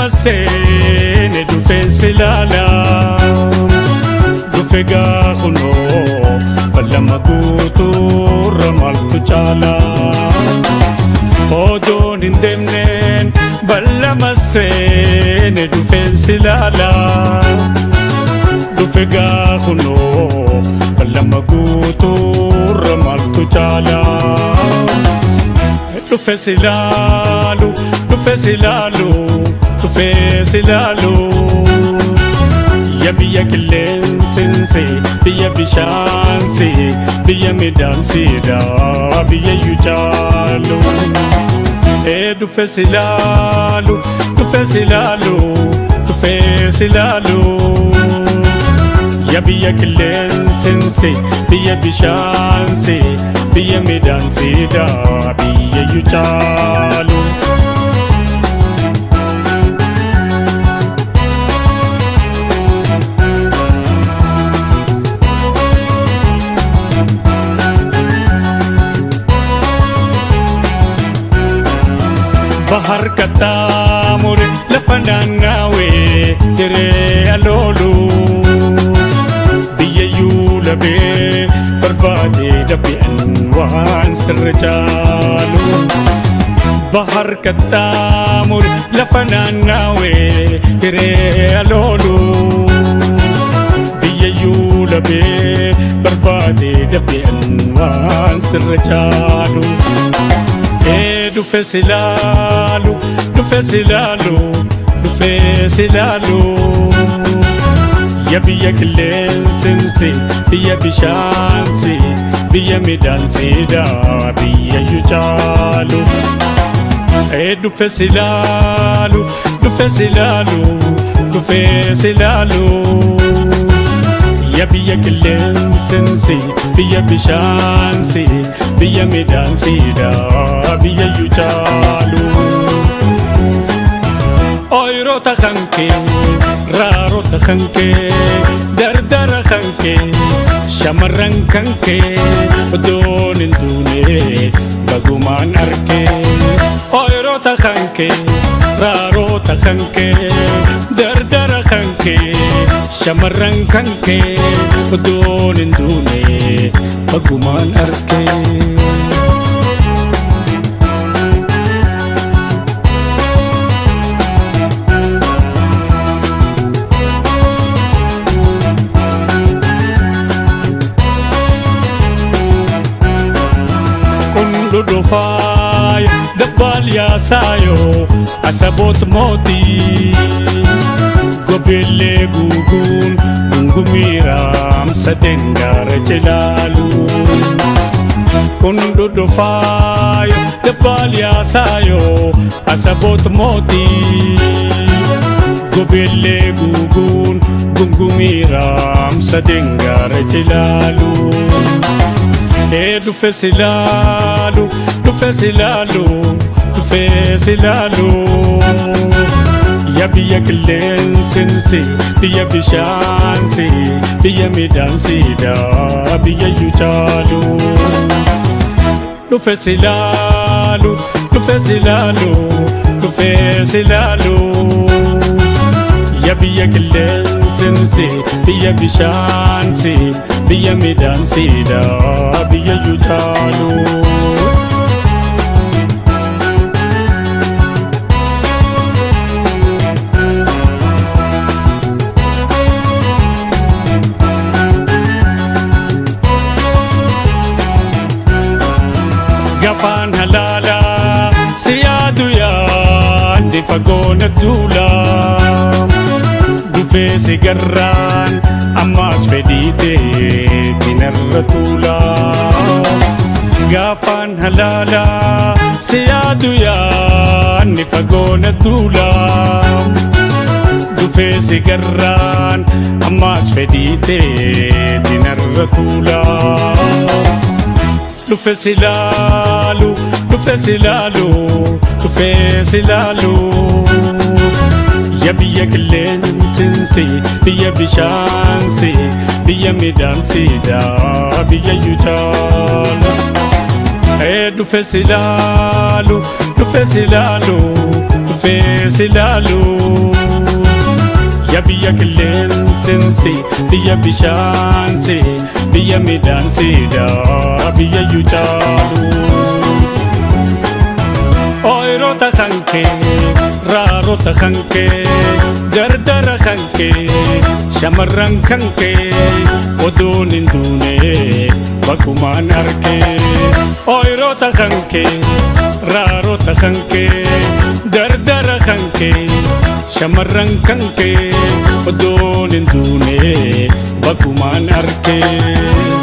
Ballama seene dhufeen si ilaala. Dhufe gaafunoo ballama guutuurra maaltu caala? Odoon hin deemneen ballama seene dhufeen si ilaala. Dhufe gaafunoo ballama guutuurra maaltu caala? Dhufe si ilaalu, dhufe si ilaalu, dhufe si ilaalu. Ya biyya qilleensinsi, biyya bishaansi, biyya midhaansiidha, biyya iyyuu caalu. Ee dhufe si ilaalu, dhufe si ilaalu, dhufe si ilaalu. Ya biyya qilleensinsi, biyya bishaansi, biyya midhaansiidha, biyya iyyuu caalu. Bahar qaxxaamure lafa naannawee hiree aloolu. Biyya yuulabee barbaadee dabbi'an waan sirra caalu. Bahar qaxxaamure lafa naannawee hiree aloolu. Biyya yuulabee barbaadee dabbi'an waan sirra caalu. Ee dhufe si ilaalu, dhufe si ilaalu, dhufe si ilaalu. Ya biyya qilleensinsi, biyya bishaansi, biyya midhaansiidha, biyya iyyuu caalu. Ee dhufe si ilaalu, dhufe si ilaalu, dhufe si ilaalu. Ya biyya qilleensinsi, biyya bishaansi, biyya midhaansiidha, biyya iyyuu caalu. Ooyiroota kan kee, raarota kan kee, dardara kan kee, shamarran kan kee, odoon hin duune bagumaan arkee. Ooyiroota kan kee, raarota kan kee, dardara kan kee, shamarran kan kee, odoon hin duune bagumaan arkee. Kun dhudhufaay dabbaal yaasaayoo asaboot mootii gobeellee guuguun gungumiiraamsa dengaara cilaalu. Kun dhudhufaay dabbaal yaasaayoo asaboot mootii gobeellee guuguun gungumiiraamsa dengaara cilaalu. Ee dhufe si ilaalu, dhufe si ilaalu, dhufe si ilaalu. Ya biyya qilleensinsi, biyya bishaansi, biyya midhaansiidha, biyya iyyuu caalu. Dhufe si ilaalu, dhufe si ilaalu, dhufe si ilaalu. Ya biyya qilleensinsi, biyya bishaansi, biyya midhaansiidha, biyya iyyuu caalu. Gafaan halaalaa si yaadu yaadni fagoo na duula. Dhufee si garraan ammaas fedhii teetiin narra tuula. Gaafaan halaalaa si yaadu yaadni fagoo na duula. Dhufee si garraan ammaas fedhii teetiin narra tuula. Dhufe si ilaalu, dhufe si ilaalu, dhufe si ilaalu. Ya biyya qilleensinsi, biyya bishaansi, biyya midhaansiidha, biyya iyyuu caalu. Ee dhufe si ilaalu, dhufe si ilaalu, dhufe. Dhufee si laalu. Ya biyya qilleensinsi, biyya bishaansi, biyya midhaansiidha, biyya iyyuu caalu. Ooyiroota kankee, raarota kankee, dardara kankee, shamarran kankee, oduun hin duune bakkumaan arkee. Ooyiroota kankee, raarota kankee, dardara kankee, shamarran kankee, oduun hin duune bakkumaan arkee.